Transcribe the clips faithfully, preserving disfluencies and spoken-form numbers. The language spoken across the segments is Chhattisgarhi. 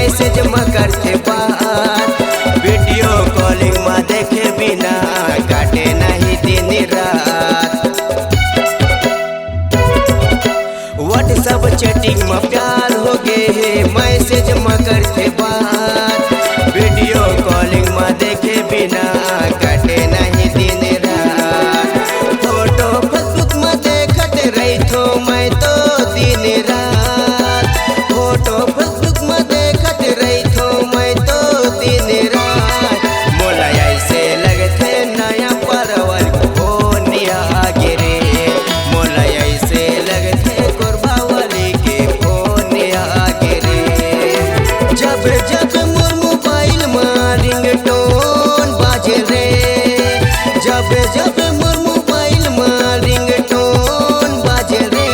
मैसेज म करथे बात, वीडियो कॉलिंग म देखे बिना काटे नहीं दिन रात। WhatsApp चैटिंग म प्यार हो गे हे, मैसेज म करथे बात, वीडियो कॉलिंग म देखे बिना काटे नहीं दिन रात। फोटो Facebook म देखत रहिथो मैं तो दिन रात, फोटो Facebook म देखत रहिथो मैं तो दिन रात। मोला ऐसे लगथे नया परवन फोन आगे रे, मोला ऐसे लगथे कोरबा वाली के फोन आगे रे। जब जब मोर मोबाइल म रिंगटोन बाजे रे, जब जब मोर मोबाइल म रिंगटोन बाजे रे,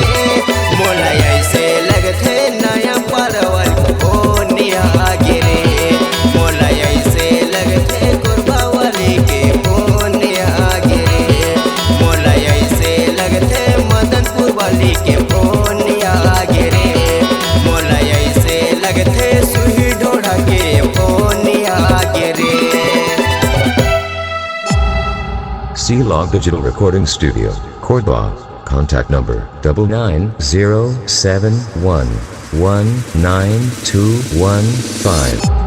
मोला ऐसे लगथे नया परवन फोन आगे रे, मोला ऐसे लगथे कोरबा वाली के फोन आगे रे, मोला ऐसे लगथे मदनपुर वाली के फोन आगे रे, मोला ऐसे लगथे सुही ढोढ़ा के फोन आगे रे। C Log Digital Recording Studio, Korba. Contact number double nine zero seven one one nine two one five.